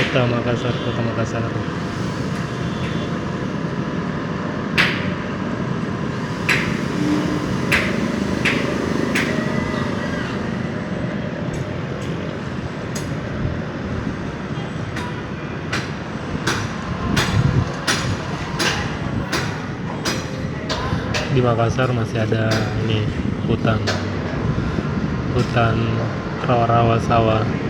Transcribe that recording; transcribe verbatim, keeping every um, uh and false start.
Kota Makassar, Kota Makassar. Di Makassar masih ada ini, hutan, hutan rawa-rawa sawah.